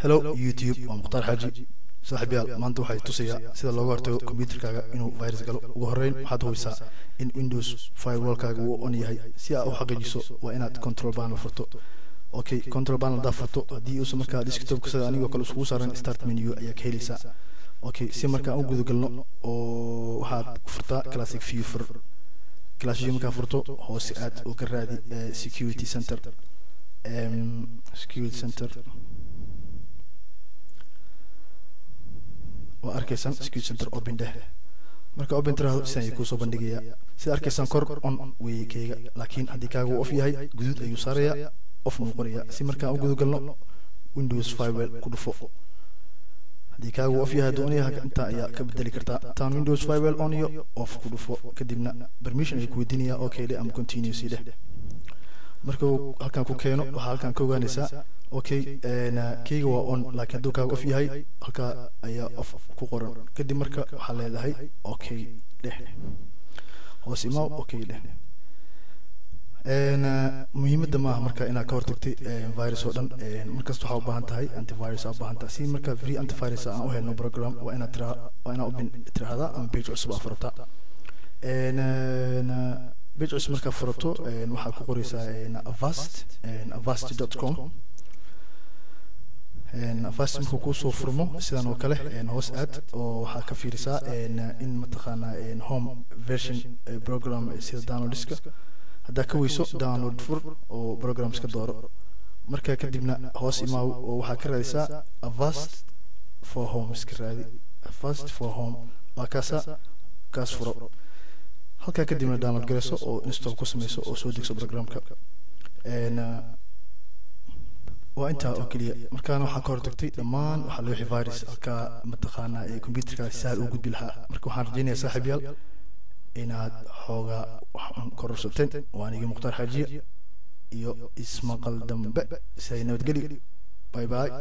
Hello YouTube, waa Mukhtaar Xaaji. Saaxiibyaal, maanta waxay tusayaa sida looga hortago computerkaaga inuu virus galo. Ugu horreyn waxaad hubisaa in Windows firewallkaaga uu on yahay. Si aad u xaqiijiso, waa inaad control panel furto. Okay, control panel haddaad furto, haddii uusan markaa desktopka sida anigoo kale iskugu saaran, start menu ayaa ka heleysaa. Okay, si markaa u gudagalno oo waxaad ku furtaa classic view. Fur classic view. Markaa furto, hoose aad oo ka raadi security center. Security center waa arkaysaan. Security center open dheh. Marka open tiraahdo, sidan ayuu kuusoo bandhigayaa. Sida arkaysaan, kor on weeye keyga, laakiin haddii kaaga uu off yahay, guduud ayuu saarayaa, off noqonaya. Si markaan u gudagalno, Windows firewall ku dhufo. Haddii kaaga uu off yahay, hadduu on yahay, intaa ayaa ka bedeli kartaa. Taan Windows firewall on iyo off ku dhufo. Kadibna permission ayuu ku weydiinayaa. Okay dheh ama continue sii dheh. Marka uu halkan ku keeno, waxaa halkan ka ogaanaysaa, okay, keyga waa on, laakiin hadduu kaaga off yahay, halkaa ayaa off ku qoran. Kadib marka waxaa leedahay okay dheh, hoos imaw, okay dheh. Muhiimadda maaha marka inaad ka hortagtay virus oo dhan. Markasta waxaa u baahan tahay antivirus aa u baahan tahay. Si marka free antivirus aan u helno program, waa inaad tiraa, waa inaad open tiraahdaa ama page cusub aa furataa. Page cusub markaa furato, waxaad ku qoreysaa Avast, avast.com. Avast markuu kuusoo furmo sidan oo kale, hoos aad oo waxaa ka fiirisaa in mataqaanaa home version program sida downloadska. Haddaa ka weyso, download fur oo programs ka dooro. Markaa kadibna hoos imaaw oo waxaa ka raadisaa Avast for Home. Iska raadi Avast for Home, waa kaasa, kaas furo. Halkaa kadibna download garayso oo install ku sameyso oo soo degso programka. Waa intaa oo keliya. Markaana waxaa ka hortagtay dhammaan waxaa la wixii virus halkaa mataqaanaa ee computerka sahal u gudbi lahaa. Marka waxaan rajeynayaa, saaxiibyaal, inaad xoogaa wax un kororsateen. Waa anigii Mukhtaar Xaajiye iyo ismaqal dambe. Siday nabadgeli, bye bye.